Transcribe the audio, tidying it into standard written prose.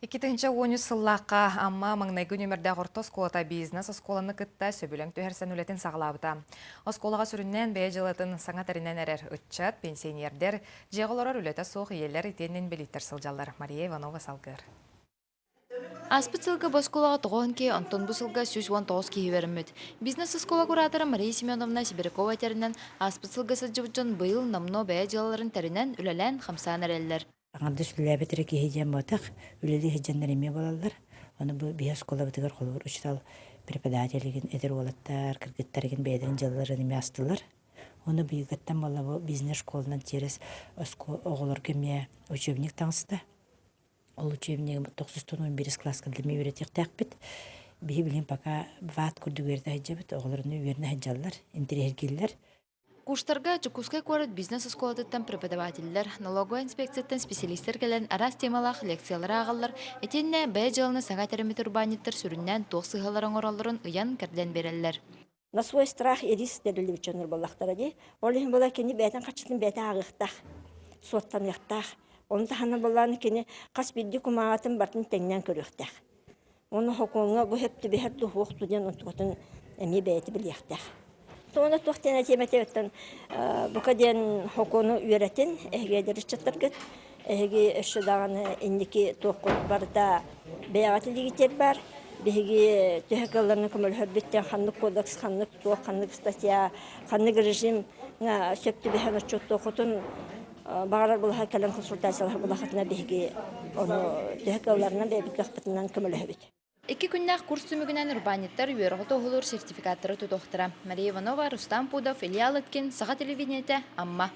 2013 сыллаахха Амма маҥнайгы нүөмэрдээх орто оскуолата бизнес-оскуоланы кытта сөбүлэҥ түһэрсэн үлэтин саҕалаабыта. Оскуолаҕа сүрүннээн бэйэ дьыалатын саҥа тэринэн эрэр ыччат, пенсионердэр, дьиэҕэ олорор үлэтэ суох ийэлэр итиэннэ инбэлииттэр сылдьаллар. Мария Иванова салгыыр. Ааспыт сылга бу оскуолаҕа тоҕуһун киһи, онтон бу сылга 119 киһи үөрэммит. Бизнес-оскуола куратора Мария Семеновна Сибирякова этэринэн, ааспыт сылга сылдьыбыт дьон быйыл номнуо бэйэ дьыалаларын тэринэн, үлэлээн, хамсаан эрэллэр. Аҥардас үлэлээбит эрэ киһи диэн буотах, үлэлии сылдьаннар эмиэ буолаллар. Ону бу биһи оскуолабытыгар холобур учуутал преподаватель игин эдэр уолаттар, кыргыттар игин бэйэлэрин дьыалаларын эмиэ астылар. Ону быйылгыттан буолла бу бизнес школанан через оҕолорго эмиэ учебник таҥаста. Ол учебнигы тохсустан 11 класска эмиэ үөрэтиэхтээхпит. Биһи билигин пока ват курдук үөрэтэ сылдьабыт, оҕолор ону үөрэнэ сылдьаллар, интэриэһиргииллэр. Курстарга Дьокуускай куорат бизнес-оскуолатыттан преподавателлэр, налоговай инспекцияттан специалистар кэлэн араас темалаах лекциялары ааҕаллар итиэннэ бэйэ дьыаланы саҥа тэриммит урбаанньыттар сүрүннээн туох сыыһалары оҥороллорун ыйан-кэрдэн биэрэллэр. На свой страх и риск тэриллибит дьоннор буоллахтара дии. Ол иһин була кини бэйэтин харчытын бэйэтэ ааҕыахтаах, суоттаныахтаах. Ону таһынан буоллаҕына кини хас биирдии кумааҕытын барытын тэҥнээн көрүөхтээх. Уонна сокуоҥҥа бу сөп түбэһэр дуу, суох дуу диэн онтукатын эмиэ бэйэтэ билиэхтээх. Уонна туох диэн этиэм этэй бука диэн сокуону үөрэтин, эһиги эдэр ыччаттаргыт, эһиги өссө даҕаны инники туоххут барыта бэйэҕит илиигитигэр баар. Биһиги төһө кыалларынан көмөлөһөрбүттэн ханнык кодекс, ханнык туох, ханнык статья, ханнык режим сөп түбэһэн отчуоттуоххутун Баҕарар булаха кэлэн консультациялаһар булахытына биһиги ону төһө кыалларынан бэйэбит кыахпытынан көмөлөһөбүт. Икки күннээх курс түмүгүнэн урбаанньыттар үөрэҕи туоһулуур сертификаттары тутуохтара. Мария Иванова, Рустам Пудов, Илья Лыткин, Саха телевидениетэ, Амма.